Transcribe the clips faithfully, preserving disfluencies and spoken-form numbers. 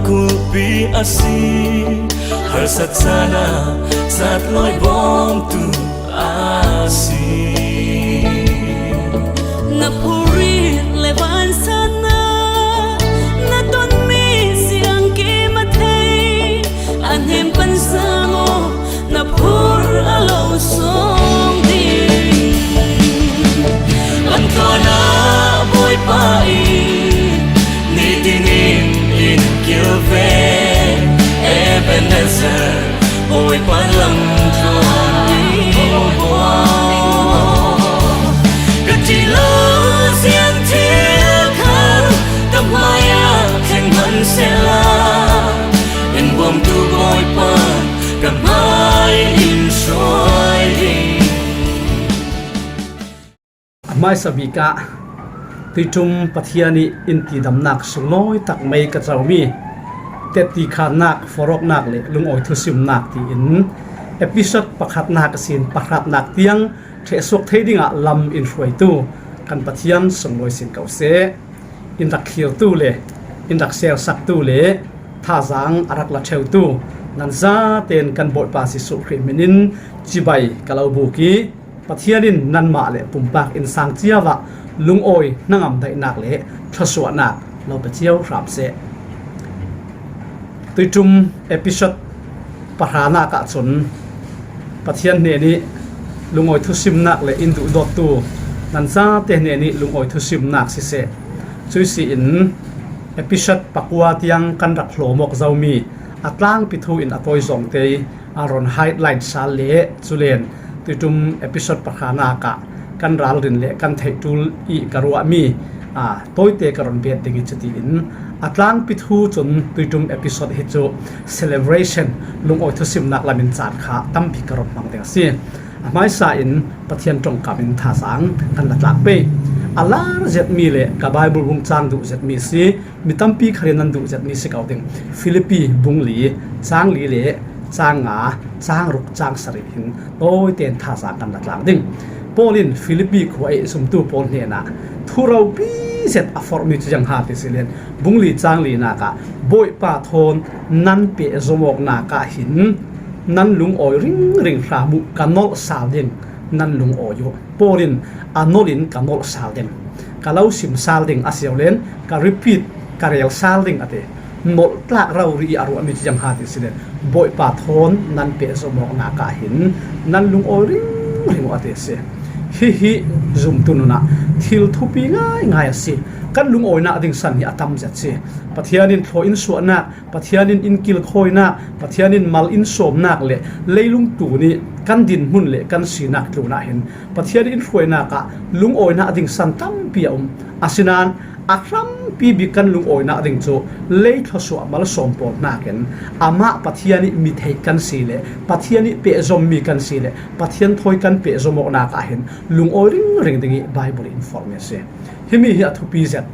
Kulhpi a si, harsat sana sat lawi bawmtu a si. Na phurrit le vansatna, na tonmi siangkim a thei, a hnem pan sang aw, na phur a lo sawng ding. Lamtuana Bawipa in nitin in in kil ve, Ebenezer, Bawipa lamtuan ding. Ka ti lo sian thil kha ka hmai ah thleng man sehla, in bawmtu Bawipa ka hmai in hruai ding. A hmaisa bik ah tuiṭum Pathian ih in tidamnak sunglawi tak mei ka comi tetti khannak, forhawknak le lungawi thusimnak tiin episode pakhatnak a sin pahratnak tiang ṭhehsuak thei dingah lam in hruaitu kan Pathian sunglawi sin ko seh. In rak thlirtu le in rak selsaktu le thazaang a rak la ṭheutu nan zaten kan Bawipa Jesuh Khrih hminin cibai ka lo buk ih, Pathian in nanmah le pumpak innsang cio ah lungawi hnangam daihnak le thluasuahnak lo pe cio hram seh. Tuiṭum episode pahranak ahcun Pathian hnenih lungawi thusimnak le in duhdawttu nan zate hnenih lungawi thusimnak siseh, cuih si in episode pakua tiang kan rak hlawm awk zomi a tlangpi thu in a tawi zawngte ih Aaron highlight sal le culen tuiṭum episode pahranak ah kan ralrin le kan theih ṭul ih ka ruahmi, aa, tawite ka run bet ding ih cutiin a tlangpi thu cun tuiṭum episode hi cu celebration, lungawi thusimnak lamin caan kha tampi ka run hmang ding a si. A hmaisa in Pathian ṭongkam in thazaang kan la tlak pei. A lar zetmi le ka Bible bung cang duh zetmi si, mi tampi kha rin nan duh zetmi si ko ding. Filipi bung li, cang li le cang nga, cang ruk, cang sarih hin tawite in thazaang kan la tlak ding. Paul in Filipi khua ih zumtu pawl hnenah thu ropi zet a forhmi cu ziang ha ti si len, bung li cang linak ah Bawipa thawn nan pehzom awknak ah hin nan lungawi ringring hram uh, ka nolh sal ding, nan lungawi uh. Paul in a nolh in ka nolh sal ding, ka lo sim sal ding a si lo len ka repeat, ka rel sal ding a ti. Nolh tlak rori ih a ruahmi cu ziang ha ti si len, Bawipa thawn nan pehzom awknak ah hin nan lungawi ringring uh a ti a si. Hihi zumtu nunah thil thupi ngaingai a si. Kan lungawinak ding san hi a tam zet si. Pathian in thlaw in suahnak, Pathian in in kilkhawinak, Pathian in mal in sawmnak le leilung tun ih kan dinhmun le kan sinak tlunah hin Pathian in hruainak ah lungawinak ding san tampi a um. Asinain a hrampi bik kan lungawinak ding cu lei thluasuah malsawm pawl hnakin amah Pathian ih mi theih kan si le Pathian ih pehzommi kan si le Pathian thawi kan pehzom awknak ah hin lungawi ringring ding ih Baibal in forhmi a si. Himi hi a thupi zet.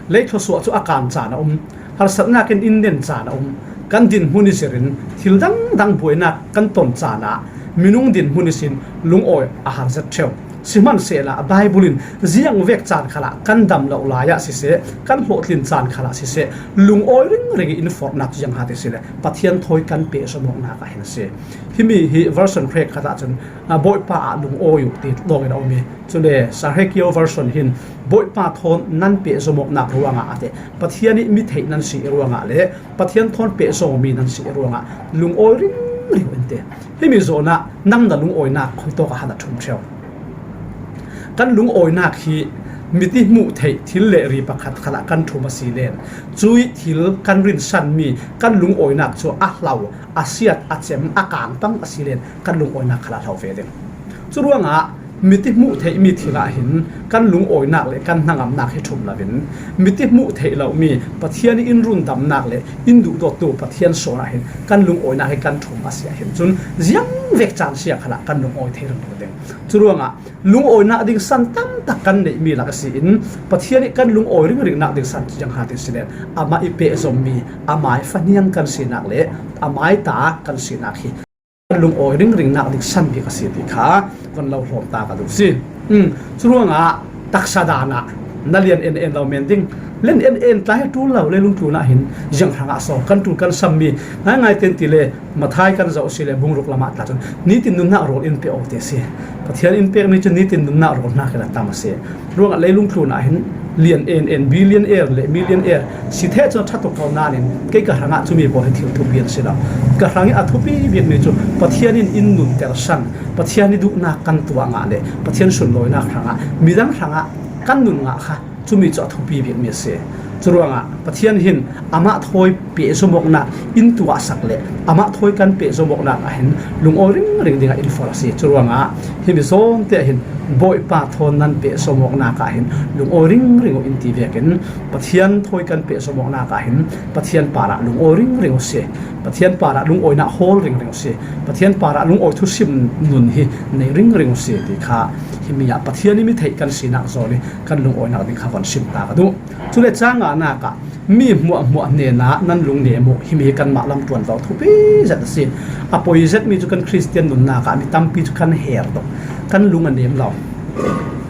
Lei thluasuah cu a kan caan a um. Harsatnak in in nen caan a um. Kan dinhmun ih zirin thil dangdang buainak kan ton caan ah minung dinhmun ihsin lungawi a har zet ṭheu. Sihmanhsehla Baibal in ziangvek caan khalah kan dam lo lai ah siseh, kan hlawhtlin caan khalah siseh, lungawi ringring ih in forhnak cu ziang ha ti si le Pathian thawi kan pehzom awknak ah hin a si. Himi hi version hrekkhat ahcun, a, Bawipa ah lungawi uh ti dawng in a um ih, cule Sarhekio version hin Bawipa thawn nan pehzom awknak ruangah a ti. Pathian ih mi theih nan si ih ruangah le Pathian thawn pehzommi nan si ih ruangah lungawi ringring uh in ti. Himi zawnah nang na lungawinak khuitawk ah han a ṭhum ṭheu. Kan lungawinak hi mit ih hmuh theih thil le ri pakhat khalah kan ṭhum a si len, cuih thil kan rinsanmi kan lungawinak cu a hlau, a siat, a cem, a kang pang a si len kan lungawinak khalah hlo ve ding. Curuangah mit ih hmuh theihmi thil ah hin kan lungawinak le kan hnangamnak hi ṭhum loin, mit ih hmuh theih lomi Pathian ih in rundamnak le in duhdawttu Pathian sawn ah hin kan lungawinak hi kan ṭhum a si ah hin cun ziangvek caan si ah khalah kan lungawi thei ringring ding. Curuangah lungawinak ding san tamtak kan neihmi lak a si in Pathian ih kan lungawi ringringnak ding san ziang ha ti si len amah ih pehzommi amai fahniang kan sinak le amai ta kan sinak hi kan lungawi ringringnak ding san bik a si ti kha kan lo hlawm ta ka duh si. Um, curuangah taksa dan ah Na lian en en lo men ding. Lian en en tla hi tul lo, leilung tlunah hin ziang hrangah so kan tul kan sam mi ngaingai ten ti le Mathai kan zoh si le bung ruk lamah tla cun nitin nunnak rawl in pe aw te si. Pathian in pekmi cu nitin nunnak rawl hna khin a tam a si. Ruangah leilung tlunah hin lian en en, billionaire le millionaire si theh cun a ṭha tuk ko nain kei ka hrangah cumi pawl hi thil thupi an si lo. Ka hrang ih a thupi bikmi cu Pathian in in nunter san, Pathian ih duhnak kan tuah ngah le Pathian sunlawinak hrangah midang hrangah kan nun ngah kha cumi cu a thupi bikmi a si. Curuangah Pathian hin amah thawi pehzom awknak in tuahsak le amah thawi kan pehzom awknak ah hin lungawi ringring dingah in forh a si. Curuangah himi zawn te ah hin Bawipa thawn nan pehzom awknak ah hin lungawi ringring uh in ti vekin Pathian thawi kan pehzom awknak ah hin Pathian parah lungawi ringring uh si. Pathian parah lungawinak hawl ringring uh si. Pathian parah lungawi thusim nun hi nei ringring uh si ti kha himi ah Pathian ih mi theih kan sinak zawn ih kan lungawinak ding kha von sim ta ka duh. Cule cang nganak ah mi hmuahhmuah hnenah nan lungnem uh, himi hi kanmah lam ṭuanvo thupi zet a si. A poi zetmi cu kan Khristian nunnak ah mi tampi cu kan her tuk, kan lung a nem lo.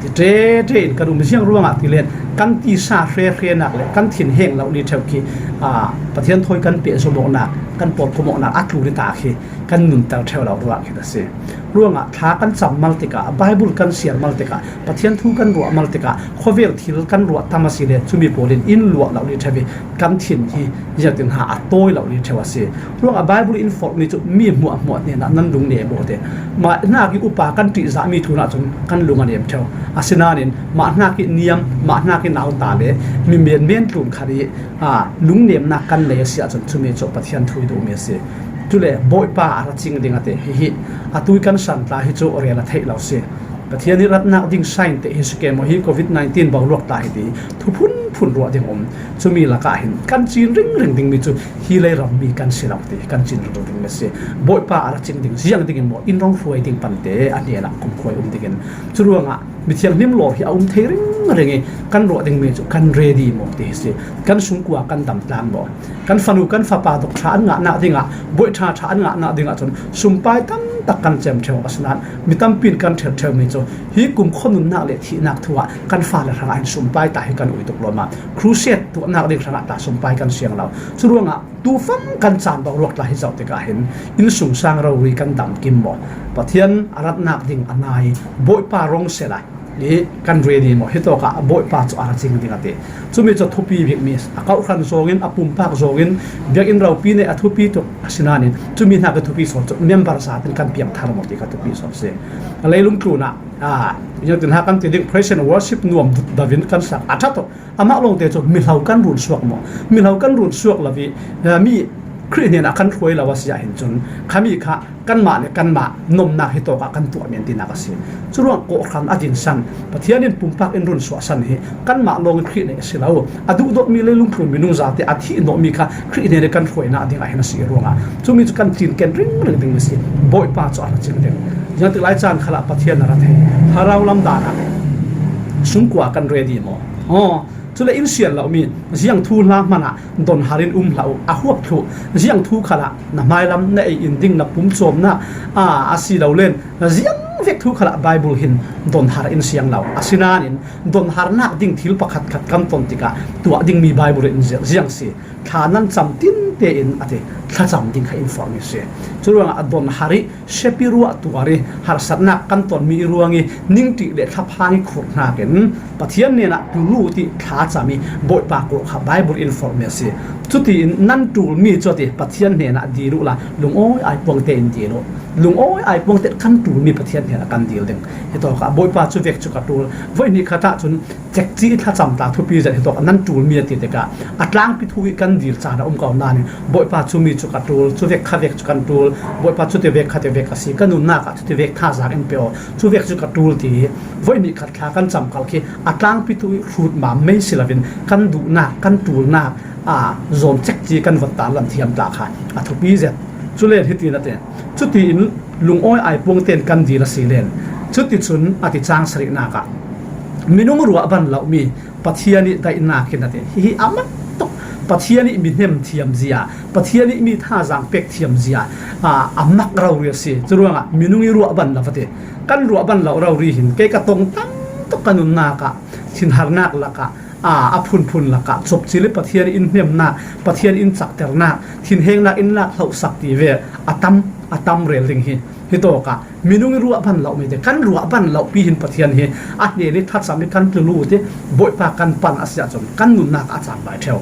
Ti ṭeṭe in kan um ziang ruangah ti len kan tisa hrehrehnak le kan thinheng lohli ṭheu khi, aa, Pathian thawi kan pehzom awknak, kan pawlkom awknak a tlun ih ta khi kan nunter ṭheu lo ruah khin a si. Ruangah thla kan cam mal tikah, Baibal kan siar mal tikah, Pathian thu kan ruah mal tikah, khuavel thil kan ruah tam a si le cumi pawl in in luah lohli ṭheu ih kan thin hi ziangtin ha a tawi lohli ṭheu a si. Ruangah Baibal in forhmi cu mi hmuahhmuah hnenah nan lungnem uh te. Mah hnak ih upa kan ṭihzahmi tlunah cun kan lung a nem ṭheu. Asinain mah hnak ih niam, mah hnak ih nauta le mi menmen tlun khat ih, aa, lungnemnak kan nei a si ahcun cumi cu Pathian thu ih duhmi a si. Cule Bawipa a ra cing ding a ti. Hihi atu ih kan san tla hi cu rel a theih lo si. Pathian ih ratnak ding sign te hi si ke maw? Hi covid nineteen boruak tla hi ti hi thu phunphun ruah ding a um. Cumi lakah hin kan cin ringring dingmi cu hi lei rammi kan si lo ti hi kan cin ringring dingmi a si. Bawipa a ra cing ding ziang ding in maw in rong hruai ding pante a hnenah kumkhua ih um dingin curuangah mithiang hnim lawr hi a um thei ringring ih kan ruah dingmi cu kan ready maw ti hi si. Kan sungkua kan dam tlang maw? Kan fanu kan fapa dok ṭha an ngahnak dingah, buai ṭha ṭha an ngahnak dingah cun sumpai tamtak kan cem ṭheu. Asinain mi tampi in kan ṭhel ṭheumi cu hi kumkhua nunnak le thihnak thu ah kan fale hrangah hin sumpai ta hi kan ui tuk lawmah, crusade tuahnak ding hrangah ta sumpai kan siang lo. Curuangah tufang kan caan boruak tla hi zoh tikah hin innsungsang rori kan dam kim maw? Pathian a ratnak ding a nai, Bawipa rong sela ih kan ready maw? Hitawkah Bawipa cu a ra cing ding a ti. Cumi cu thupi bikmi a, kohhran zawngin, a pumpak zawngin, biakinn ropi nih a thupi tuk. Asinain cumi hnak ih thupi sawn cu member zat in kan piang thar maw ti kha thupi sawn si. A leilung tlunah, aa, ziangtin ha kan ti ding, praise and worship nuam dut davin kan sak a ṭha tuk. Amah lawngte cu mihlo kan run suak maw? Mihlo kan run suak lo ih, aa, mi Khrih hnenah kan hruai lo a si ahhin cun khami kha kanmah le kanmah nomnak hitawkah kan tuah men tinak a si. Curuang kawhhran a dinsan, Pathian in pumpak in run suahsan hi kanmah lawng in Khrih nih a si lo. A duhdawtmi leilung tlun minung zate a thih nawhmi kha Khrih hnen ih kan hruainak dingah hin a si ruangah cumi cu kan cinken ringring dingmi si. Bawipa cu a ra cing ding. Ziangtik lai caan khalah Pathian a ra thei. Thlarau lam dan ah sungkua kan ready maw? Aw, cule in siar lomi ziang thu hla hmanah donhar in um hlah uh, a huap thluh. Ziang thu khalah na hmailam na ei in ding na pumcawmnak, aa, a si lo len ziang vek thu khalah Baibal hin donhar in siang lo. Asinain donharnak ding thil pakhat khat kan ton tikah tuah dingmi Baibal in ziang, ziang si. Thla nan cam tinte in a ti, thlacam ding kha in forhmi si. Curuangah a donhar ih siapi ruah tuar ih harsatnak kan tonmi ih ruang ih ningṭih le thlaphang ih khurh hnakin Pathian hnenah ṭul uh ti thlacam ih Bawipa kawh kha Baibal in forhmi a si. Cutiin nan ṭulmi cu a ti Pathian hnenah dil uhla lungawi aipuang tein dil uh. Lungawi aipuang tein kan ṭulmi Pathian hnenah kan dil ding. Hitawkah Bawipa cu vek cu ka ṭul. Voihnih khat ahcun cekci ih thlacam tla thupi zet hitawk nan ṭulmi a ti tikah a tlangpi thu ih kan dil caan a um ko nain Bawipa cumi cu ka ṭul, cuvek kha vek cu kan ṭul, Bawipa cuti vek kha ti vek a si, ka nunnak ah cuti vek thazaang in pe aw, cuvek cu ka ṭul ti hi voihnih khat thla kan cam kal khi a tlangpi thu ih hrutmam mei si loin kan duhnak, kan ṭulnak, aa, zawn cekci kan vun tarlan thiam tla kha a thupi zet. Cule hitin a ti, cutiin lungawi aipuang tein kan dil a si len. Cuticun a ti cang sarihnak ah minung ruah ban lomi Pathian ih daihnak hin a ti. Hihi a mak tuk. Pathian ih mi hnem thiam zia, Pathian ih mi thazaang pek thiam zia, aa, a mak rori a si. Curuangah minung ih ruah ban lo a ti. Kan ruah ban lo rori hin kei ka tong tam tuk ka nunnak ah thinharnak lakah, aa, a phunphun lakah copcil ih Pathian in hnemnak, Pathian in cakternak, thinhengnak in lak hlohsak ti ve a tam, a tam rel ding hi. Hitawkah minung ih ruah ban lohmi te, kan ruah ban lohpi hin Pathian hi a hnen ih thlacam ih kan tlulu te, Bawipa kan pan a si ahcun kan nunnak a cang bai ṭheu.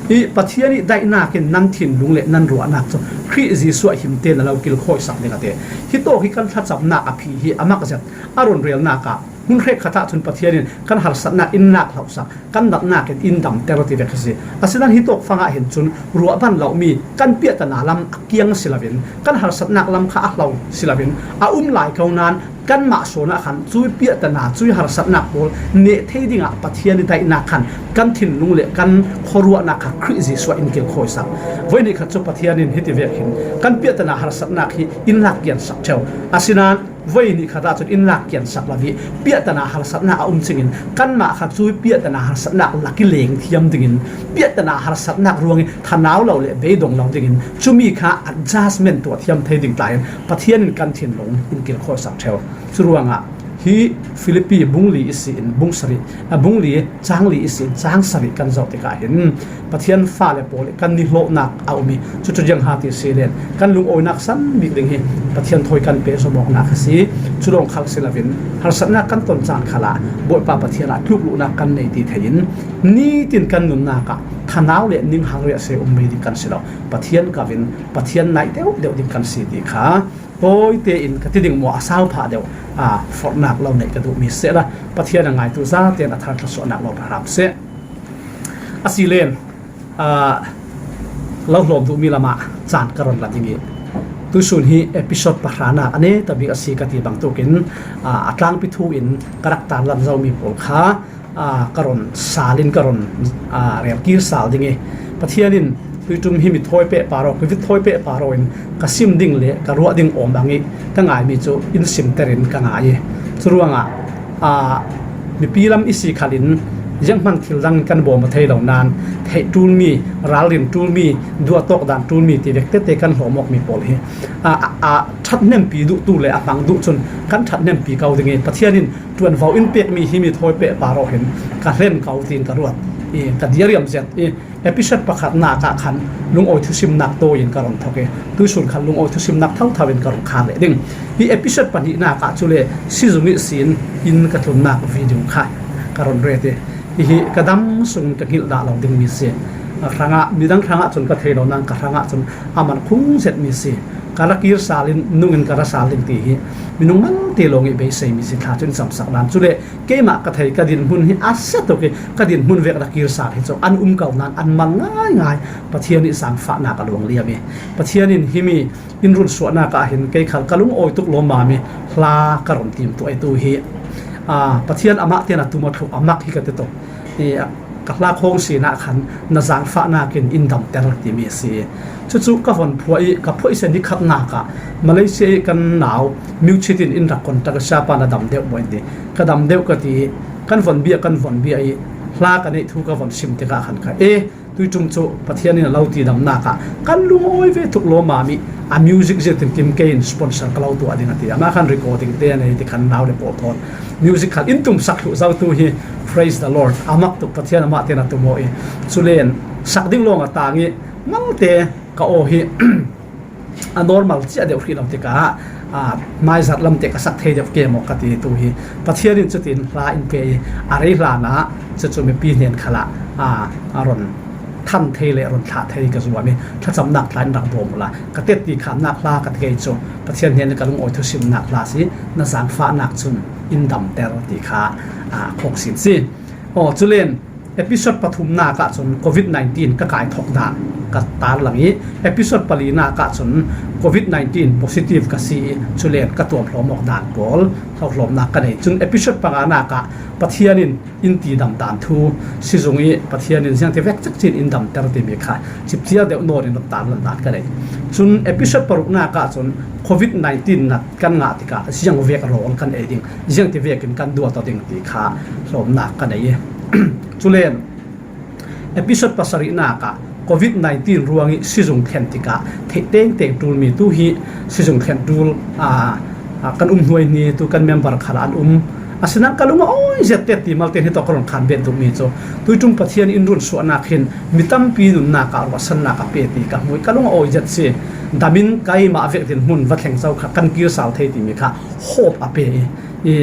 Ih Pathian ih daihnak in nan thinlung le nan ruahnak cu Khrih Jesuh ah him te na lo kilkhawisak ding a ti. Hitawk hi kan thlacamnak a phi hi a mak zet. A run relnak ah hmun hrekkhat ahcun Pathian in kan harsatnak in lak hlohsak, kan natnak in in damter ti vek a si. Asinain hitawk fangah hin cun ruah ban lohmi kan piahtana lam a kiang si loin, kan harsatnak lam kha a hlo si loin, a um lai ko nain kanmah sawn ah khan cui piahtana, cui harsatnak pawl neh thei dingah Pathian ih daihnak khan kan thinlung le kan khuaruahnak kha Khrih Jesuh ah in kilkhawisak. Voihnih khat cu Pathian in hiti vek hin kan piahtana harsatnak hi in lak kiansak ṭheu. Asinain voi nih khat ahcun in lak kiansak lo ih piahtana harsatnak a um cingin kanmah kha cui piahtana harsatnak lak ih leng thiam dingin, piahtana harsatnak ruangih thanau lo le beidong lo dingin, cumi kha adjustment tuah thiam thei ding tla in Pathian in kan thinlung in kilkhawisak ṭheu. Curuangah hi Filipi bung li ihsin bung sarih, a bung li cang li ihsin cang sarih kan zoh tikah hin Pathian fale pawl ih kan ni hlawhnak a um ih, cucu ziang ha ti si len kan lungawinak san bik ding hi Pathian thawi kan pehzom awknak a si. Cu lawng khal si loin harsatnak kan ton caan khalah Bawipa Pathian ah tlukluhnak kan nei ti thei in nitin kan nunnak ah thanau le ninghang riahsia um mei ding kan si lo. Pathian kau in Pathian naih deuhdeuh ding kan si ti kha tawite in ka ti ding maw, a sau phah deuh, aa, forhnak lo neih ka duhmi sehla Pathian a ngaitu zaten a thar thluasuahnak lo hram seh. A si len, aa, lo hlawm duhmi lamah caan ka run la ding ih, tuisun hi episode pahranak a netabik a si ka ti bangtuk in, aa, a tlangpi thu in ka rak tarlan zomi pawl kha, aa, ka run sal in ka run, aa, relkir sal ding ih, Pathian in tuiṭum hi mi thawi pehpar aw, covid thawi pehpar aw in ka sim ding le ka ruah ding awm ang ih ka ngaimi cu in simter in ka ngai ih, curuangah, aa, mipi lam i si khal in zianghman thil dang in kan bawm aw thei lo nain theih ṭulmi, ralrin ṭulmi, duatawk dan ṭulmi ti vek tete kan hlawm awkmi pawl hi, aa, aa, aa, ṭhathnempi duhtu le a hmang duh cun kan ṭhathnempi ko ding ih, Pathian in ṭuanvo in pekmi hi mi thawi pehpar aw hin ka hlen ko tiin ka ruat ih ka diariam zet ih, episode pakhatnak ah khan lungawi thusimnak tawi in ka run thok ih, tuisun khan lungawi thusimnak thotho in ka run khar leh ding. Hi episode pahnihnak ah cule sizung ihsin inn ka tlunnak video kha ka run ret ih, hihi ka dam sungin ka hngilh dah lo dingmi si. A hrangah, midang hrangah cun ka thei lo nain ka hrangah cun a man khung zetmi si. Ka ra kir sal in nungin ka ra sal ding ti hi minung malte lawng ih beiseimi si thla cun in camsak nan. Cule keimah ka thei ka dinhmun hi a sia tuk ih ka dinhmun vek ra kir sal hi cu an um ko nain an mal ngaingai. Pathian ih zaangfahnak a luang liam ih Pathian in himi in runsuahnak ah hin kei khal ka lungawi tuk lawmmam ih hla ka run tim tuah ih tu hi, aa, Pathian amah tein a tum aw thluh a mak hi ka ti tuk. Ih, ka hla khawng sinah khan na zaangfahnak in in damter timi a si. Cucu ka von phuah ih ka phuahsia ni khatnak ah Malaysia ih kan nau Miuchit in in rak contact a, siapa na dam deuh maw in ti. Ka dam deuh ka ti ih kan von bia, kan von bia ih hla ka neih thu ka von sim tikah khan ka, e, tuiṭum cu Pathian in a lo tidamnak ah kan lungawi ve tuk lawmmam ih a music zirtirkim kei in sponsor ka lo tuah ding a ti. Amah khan recording te a nei ti khan nau le pawl thawn music khan in tumsak thluh zotu hi, praise the Lord, a mak tuk, Pathian amah tein a tum aw ih, culen sak ding lawng a tang ih malte ka aw hi a normal ciah deuh hrih lo tikah, aa, hmaizat lam te ka sak thei deuh ke maw ka ti tu hi. Pathian in cutin hla in pe ih a rei hlanah cucu mipi hnen khalah, aa, a run than thei le run thlah thei ka zuam ih thlacamnak hla in rak bawm uhla ka tetti khamnak hla ka ti kei cu Pathian hnen in ka lungawi thusimnak hla si, na zaangfahnak cun in damter ti kha, aa, khawk sin si. Aw, culen episode pathumnak ah cun covid nineteen ka kaithok dan ka tarlang ih, episode palinak ah cun covid nineteen positive ka si ih, culen ka tuamhlawm awk dan pawl hlohlawmnak ka nei. Cun episode panganak ah Pathian in in tidam dan thu, sizung ih Pathian in ziangtivek cekcin in damter timi kha cipciar deuh nawn in tarlan dan ka nei. Cun episode paruknak ah cun covid nineteen nat kan ngah tikah ziangvek rawl kan ei ding, ziangtivekin kan duat aw ding ti kha hlawmnak ka nei ih, culen episode pasarihnak ah covid nineteen ruangih sizung thlen tikah theih tengteng ṭulmi tu hi, sizung thlen ṭul, aa, aa, kan um hnuai ni tu kan member khalah an um, Asinain ka lung a awi zet teh ti malte hi tawh ka rawn khan bet duh mi chu, tuiṭum Pathian in run suahnak hin mi tampi nunnak ah ruahsannak a pe ti ka hmu i ka lung a awi zet si. Damin keimah vek dinhmun va thleng zo kha kan kir sal thei ti mi kha hope a pe i, i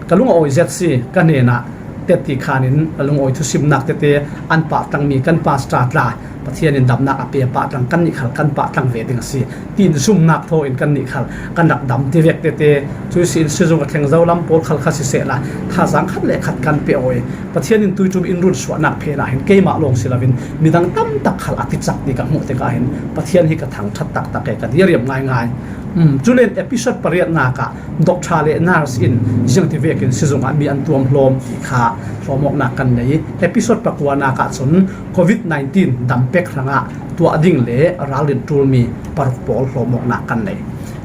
ka lung a awi zet si. Ka hnenah teh ti khanin a lungawi thusimnak tete an pah tlang mi kan pastor tla Pathian in damnak a pe a pah tlang kan nih khal kan pah tlang ve ding a si. Tin zumnak thaw in kan nih khal kan rak dam ti vek tete, chu si in sizung a thleng zo lam pawl khal kha siseh la, thazang khat le khat kan pe awi. Pathian in tuiṭum in run suahnak phenah hin keimah lawng si lovin midang tam tak khal a ti chak ti ka hmuh tikah hin Pathian hi ka thangṭhat tak tak e, ka diriam ngai ngai. Um, chulen episode pariatnak ah doctor le nurse in ziang ti vekin sizung ah mi an tuam hlawm ti kha hlawmawknak kan nei. Episode pakuanak ah chun covid nineteen dam pek hrangah tuah ding le ralrin ṭul mi paruk pawl hlawmawknak kan nei.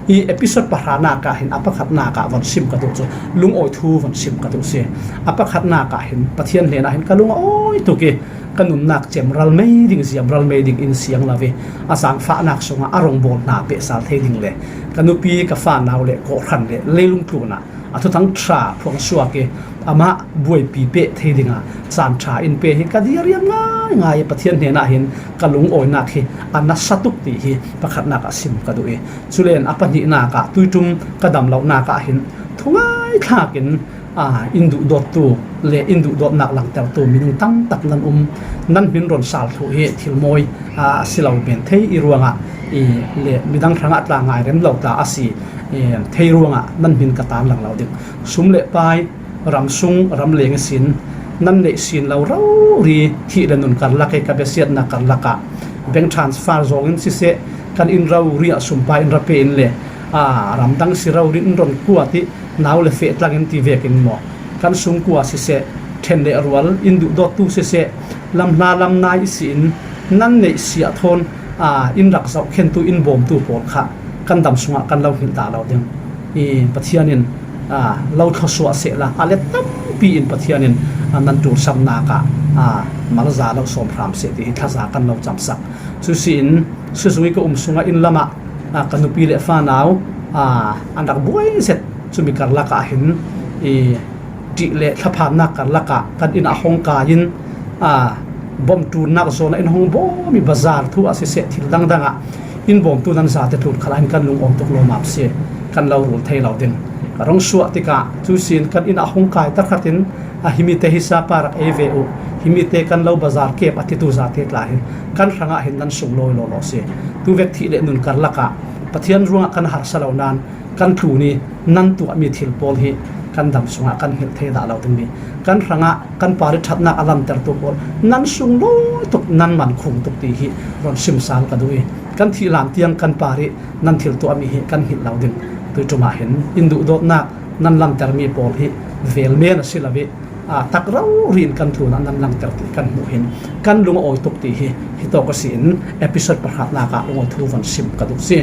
I episode pahranak ah hin a pakhatnak ah von sim ka duh chu, lungawi thu von sim ka duh si. A pakhatnak ah hin Pathian hnenah hin ka lung a awi tuk i, ka nunnak cem ral mai ding, ziam ral mai ding in siang lo i, a zangfahnak sungah a rawngbawl hna pehsal thei ding le ka nupi, ka fanau le kawhhran le leilung tlunah a thuthang ṭha phuang suak i, amah buaipi peh thei dinga caan ṭha in pe hi ka diriam ngai ngai i, Pathian hnenah hin ka lungawinak hi a nasa tuk ti hi pakhatnak ah sim ka duh i, chulen a pahnihnak ah tuiṭum ka dam lonak ah hin thungai thlakin, aa, in duhdawttu le in duhdawtnak langtertu minung tam tak nan um, nan hmin rawn sal thluh hi thil mawi, aa, a si lo men thei i ruangah i, le midang hrangah tla ngai rem lo ta a si, e, thei ruangah nan hmin ka tarlang lo ding. Sum le pai, ram sung ram leng i sin nan neih sin lo rori thih le nun karlak i, ka biasiatna karlakah bank transfer zawngin siseh, kan in rori ah sum pai in ra pe in le, aa, ram dang si rori in rawn kuat i, nau le feh tlangin ti vekin maw, kan sungkua siseh, ṭhen leh rual in duhdawttu siseh, lam hla lam nai i si in nan neih siah thawn, aa, in rak zohkhentu in bawmtu pawl kha kan dam sungah kan lo hngilh dah lo ding. I Pathian in, aa, lo thlawsuah sehla a let tampi in Pathian in, aa, nan ṭulsamnak ah, aa, malza lo sawm hram seh ti hi thlaza kan lo camsak. Chu si in sizung i ka um sungah in lamah, aa, ka nupi le fanau, aa, an rak buai zet. Chumi karlakah hin i ṭih le thlaphannak karlakah kan inn ah hawng kai in, aa, bawm ṭunnak zawnah in hawng bawm i bazar thu ah siseh thil dangdangah in bawmtu nan zate tlun khalah hin kan lungawi tuk lawmam si, kan lo rul thei lo ding. Ka rawng suah tikah chu sin kan inn ah hawng kai ta khatin, a, himite hi sapa rak ei ve uh, himite kan lo bazar kep a titu zate tla hi kan hrangah hin nan sunglawi lawlaw si. Tuvek thih le nun karlakah Pathian ruangah kan harsa lo nan kan tlun i nan tuahmi thil pawl hi kan dam sungah kan hngilh thei dah lo ding mi, kan hrangah kan par i ṭhatnak a lantertu pawl nan sunglawi tuk, nan man khung tuk ti hi rawn simsal ka duh i, kan thih lam tiang kan par i nan thil tuahmi hi kan hngilh lo ding. Tuiṭumah hin in duhdawtnak nan lantermi pawl hi vel men a si lo i, aa, tak rori in kan tlunah nan langter tih kan hmuh hin kan lungawi tuk ti hi, hi tawk a si in episode pahrahnakah lungawi thu von sim ka duh si.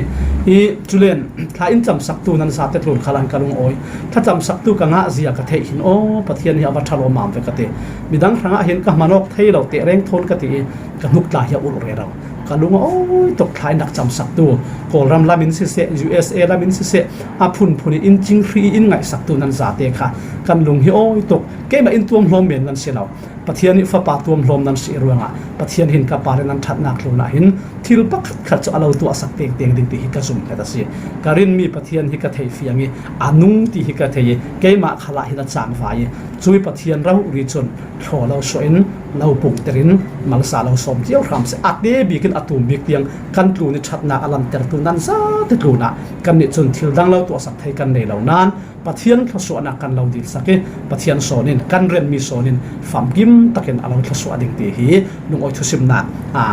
I chulen thla in camsaktu nan zate tlun khalah hin ka lungawi, thla camsaktu ka ngah zia ka theih hin aw Pathian hi a va ṭha lawmam ve ka ti. Midang hrangah hin ka hmanawk thei lo teh reng thawn ka ti i ka hnuk tla hi a ulh rero. Ka lung a awi tuk, thla in rak camsaktu Kawlram lamin siseh, U S A lamin siseh, a phunphun i in cing hri i in ngaihsaktu nan zate kha kan lung hi awi tuk. Keimah in tuam hlawm men nan si lo, Pathian i fapa tuam hlawm nan si i ruangah Pathian hin ka par i nan ṭhatnak tlunah hin thil pakhat khat chu a lo tuahsak tengteng ding ti hi ka zum hlet a si. Ka rinmi Pathian hi ka thei fiang i a nung ti hi ka thei i keimah khalah hin a changvai i, chu i Pathian rori chun thlaw lo suah in lo pungter in malsa lo sawm chiau hram seh. A te bik in a tum bik tiang kan tlun i ṭhatnak a lantertu nan zate tlunah kan nih chun thil dang lo tuahsak thei kan nei lo nan Pathian thlawsuahnak kan lo dilsak i Pathian sawn in kan renmi sawn in famkim takin a lo thlawsuah ding ti hi lungawi thusimnak, a,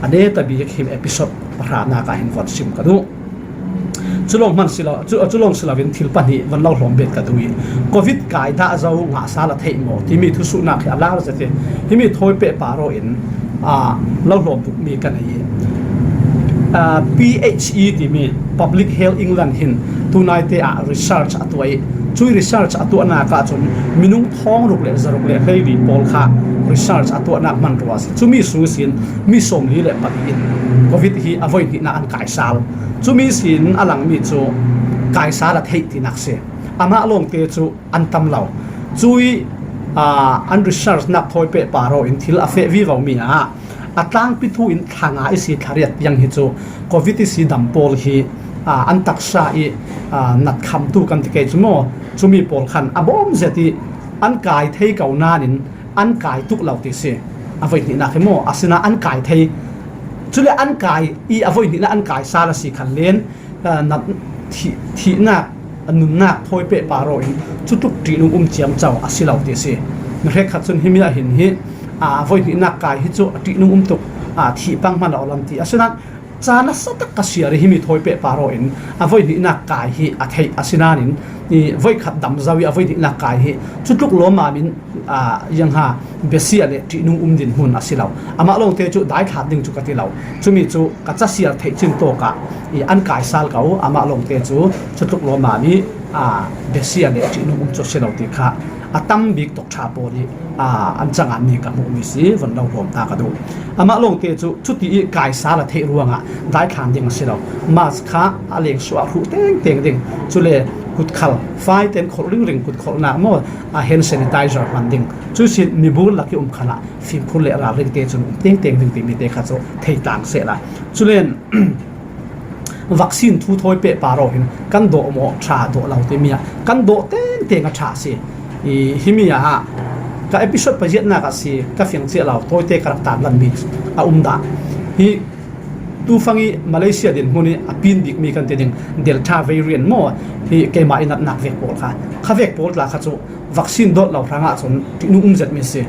a neta bik him episode pahrahnakah hin von sim ka duh. Chu lawng hman si lo, chu, chu lawng si lovin thil pahnih van lo hlawm bet ka duh i, covid kai dah zo ngah sal a theih maw timi thusuhnak hi a lar zet i, himi thawi peh pah rawh in, aa, lo hlawm duh mi ka nei i, aa, P H E timi Public Health England hin tunaite ah research a tuah i, chui research a tuahnak ah chun minung thawng ruk le zaruk le hleili pawl kha research a tuahnak hmanrua si. Chumi sung sin mi sawmli le pali in covid hi a voi hnihna an kaisal. Chumi sin a langmi chu kaisal a theih tinak si. Amah lawngte chu an tam lo. Cui, aa, an research nak thawi pehpar aw in thil a feh vivo mi ah a tlangpi thu in thla nga i si thla riat tiang hi cu covid i si dam pawl hi, aa, an taksa i, aa, nat khamtu kan ti kei cu maw, cumi pawl khan a bawm zet i an kai thei ko nain an kai tuk lo ti si. A voi hnihnak hi maw, asinain an kai thei. Cule an kai i a voi hnihnak an kai sal a si khan len, aa, nat, thih, thihnak, a nunnak thawi pehpar aw in cutluk ṭihnung um ciamco a si lo ti si. Mi hrekkhat cun himi ah hin hi, aa, voi hnihnak kai hi cu a ṭihnung um tuk, aa, thih pang hman a awl an ti. Asinain ca nasa tak ka siar i himi thawi pehpar aw in a voi hnihnak kai hi a theih asinain i voi khat dam zo i a voi hnihnak kai hi cutluk lawmam in, aa, ziangha besia le ṭihnung um dinhmun a si lo. Amah lawngte cu daithlan ding cu ka ti lo. Cumi cu ka casiar theih cin tawkah i an kai sal ko, amah lawngte cu cutluk lawmam i, aa, besia le ṭihnung um cu a si lo ti kha a tam bik ṭha pawl i, aa, an canganmi ka hmuhmi si, von lo hlawm ta ka duh. Amah lawngte cu cuti i kai sal a theih ruangah daithlan ding a si lo. Mask kha a lengsuah hruh tengteng ding, cule kutkhal, fai ten kholh ringring kutkholhnak maw, a hand sanitizer hman ding. Cu sin mibur lak i um khalah fimkhur le ralring te cun um tengteng ding timi te kha cu thei tlang sehla. Culen, vaccine thu thawi pehpar aw hin kan dawh maw ṭha dawh lo timi ah kan dawh tengteng a ṭha a si. I, himi ah ka episode paziatnak ah si ka fiang ciah lo, tawite ka rak tanlanmi a um dah. Hi tufang i Malaysia dinhmun i a pin bikmi kan ti ding Delta variant maw, hi keimah i natnak vek pawl kha, kha vek pawl tla kha cu vaccine dawt lo hrangah cun ṭihnung um zetmi a si.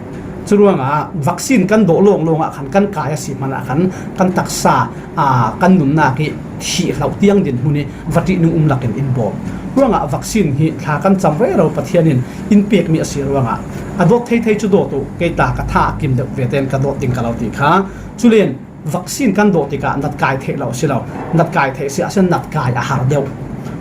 Curuangah vaccine kan dawh lawnglawng ah khan kan kai a si hmanah khan kan taksa, aa, kan nunnak i thih hloh tiang dinhmun i va ṭihnung um lakin in bawm. Ruangah vaccine hi thla kan cam rero Pathian in in pekmi a si ruangah a dawt thei thei cu dawt uh, kei ta ka tha a kim deuh ve tein ka dawt ding ka lo ti kha. Culen vaccine kan dawh tikah natkai theih lo a si lo. Natkai theih si ahcun natkai a har deuh.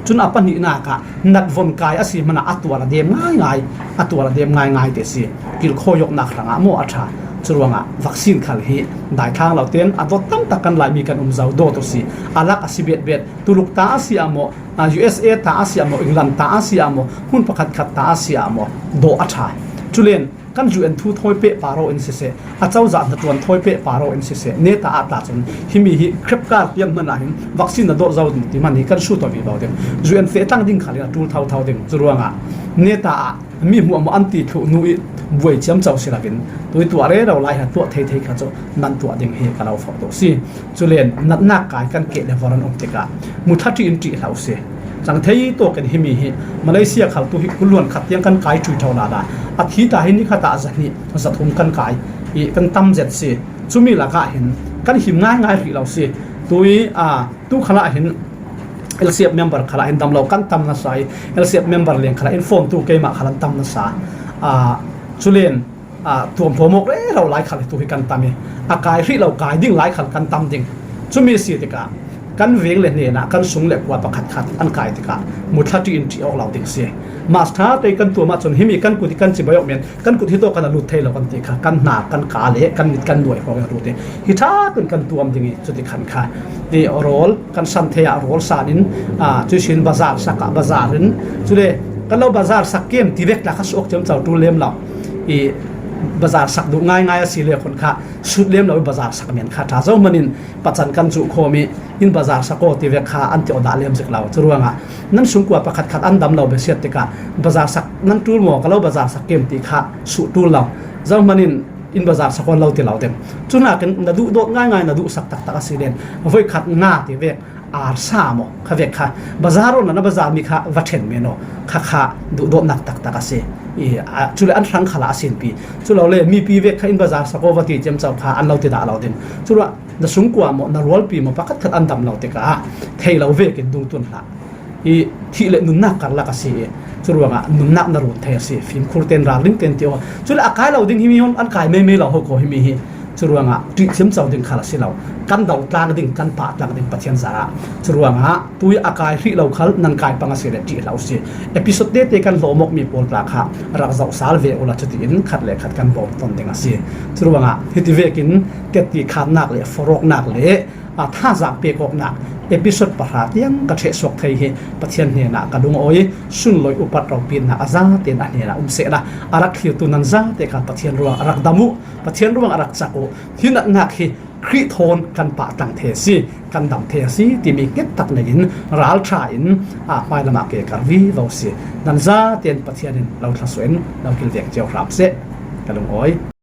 Cun a pahnihnak ah natvon kai a si hmanah a tual a dem ngaingai, a tual a dem ngaingai te si. Kilkhawi awknak hrangah maw a ṭha. Curuangah vaccine khal hi daithlang lo tein a dawt tamtak kan Laimi kan um zo dawt uh si. A lak a si betbet, Tuluk ta a si ah maw, aa, U S A ta a si ah maw, England ta a si ah maw, hmun pakhatkhat ta a si ah maw, dawh a ṭha. Culen kan U N thu thawi pehpar aw in siseh, a cozah hnaṭuan thawi pehpar aw in siseh, neta ah ta cun himi hi khrepkar tiang hmanah hin vaccine na dawh zo ding ti hman hi kan sut aw vivo ding. U N feh tlang ding khal in a ṭul thotho ding. Curuangah neta ah mi hmuahhmuah an ti thluh hnu i buai ciamco si loin tui tuah rero lai ha tuah thei thei kha cu nan tuah ding hi ka lo fak dawh si. Culen natnak kai kan keh le vor an um tikah muthla ṭih in ṭih hlah u si. Cang thei tawk in himi hi Malaysia khal tu hi kul luan khat tiang kan kai ṭui ṭho lala. A thi ta hi ni khat ah zahnih zathum kan kai i kan tam zet si. Cumi lakah hin kan him ngaingai rih lo si. Tui, aa, tu khalah hin L C F member khalah hin dam lo kan tam nasa i L C F member leng khalah in phone tu keimah khal an tam nasa. Aa, culen aa, tuamhlawm awk rero lai khal hi tu hi kan tam i a kai hrih lo kai ding lai khal kan tam ding. Cumi si tikah kan veng le hnenah kan sung le kua pakhatkhat an kai tikah muthla ṭih in ṭih awk lo ding si. Mask ṭha tei kan tuam ahcun himi kan kut hi kan cibai awk men, kan kut hi tawh kan a lut thei lo kan ti kha, kan hna, kan ka le kan mit kan nuai hrawng in a lut i hi ṭha kun kan tuam ding i cuti khan kha i rawl kan san thei ah rawl san in, aa, cuisin bazar sak ah bazar in, cule kan lo bazar sak kem ti vek tla kha suak ciamco ṭul lem lo. I bazar sak duh ngaingai a si le khun kha sut lem lo i bazar sak men kha ṭha. Zohman in pacan kan cuh khawm i in bazar sak aw ti vek kha an ti aw dah lem zik lo. Curuangah nan sungkua pakhatkhat an dam lo besiat tikah bazar sak nan ṭul maw, ka lo bazar sak kem ti kha suh ṭul lo. Zohman in in bazar sak aw lo ti lo ding. Cunakin na duh dawt ngaingai na duh sak taktak a si len voikhat nga ti vek arsa maw, kha vek kha bazar aw na, na bazar mi kha va ṭhen men aw, kha kha duhdawtnak taktak a si. I, a, cule an hrang khalah a sinpi. Cu lo le mipi vek kha in bazar sak aw va ti ciamco kha an lo ti dah lo ding. Curuah na sungkua maw, na rualpi maw, pakhatkhat an dam lo tikah thei lo vekin dungtun hlah. I thih le nunnak karlak a si i curuangah nunnak na run thei a si. Fimkhur ten, ralring ten ti aw. Cule a kai lo ding himi hun an kai meimei lo ho ko himi hi. Curuangah ṭih ciamco ding khal a si lo. Kan do tlang ding, kan pah tlang ding Pathian zarah. Curuangah tui a kai hrih lo khal nan kai pang a si le ṭih hlah u si. Episode tete kan hlawm awkmi pawl tla kha rak zoh sal ve ula cutiin khat le khat kan bawm ton ding a si. Curuangah hiti vekin tetti khatnak le forawknak le a, thazaang pek awknak episode pahra tiang ka ṭhehsuak thei hi Pathian hnenah ka lungawi. Sunlawih upat ropitna a zaten a hnenah um sehla, a rak thlirtu nan zate kha Pathian ruang a rak dam uh, Pathian ruang a rak cak uh. Hi natnak hi Khrih thawn kan pah tlang thei a si, kan dam thei a si timi ngettak neiin ralṭha in, a, hmailamah ke kar vivo si. Nan zaten Pathian in lo thlasuah in lo kilveng cio hram seh. Ka lungawi.